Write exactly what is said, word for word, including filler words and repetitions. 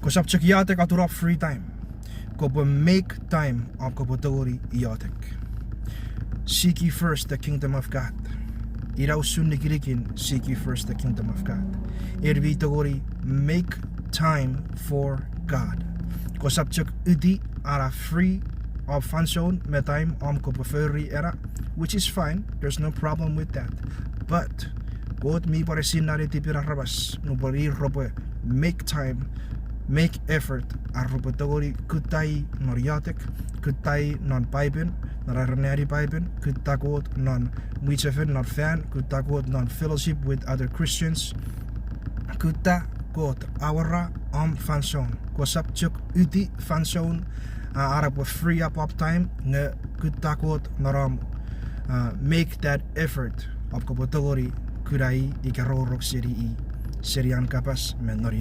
Kosap chok iotek atun om free time. Kopwe make time om kopwe tongeni iotek. Seek ye first the kingdom of God. Ina usun nikinikin seek ye first the kingdom of God. En mi tongeni make time for God. Kosap chok uti ena free om fansoun me time om kopwe fori ena, which is fine, there's no problem with that. But Kot mi pwan esinna netipen aramas nupwen ir repwe make time, make effort ar repwe tongeni kutta i non iotek, kutta i non Paipen, non ar anneani Paipen, kutta Kot non mwichefen, non fan, kutta Kot non fellowship with other Christians, kutta Kot awora om fansoun. Kosap chok uti fansoun a, ar repwe free up om time nge kutta Kot non om, uh, make that effort om kopwe tongeni kuna i ika rongorong seni i, seni an kapas me non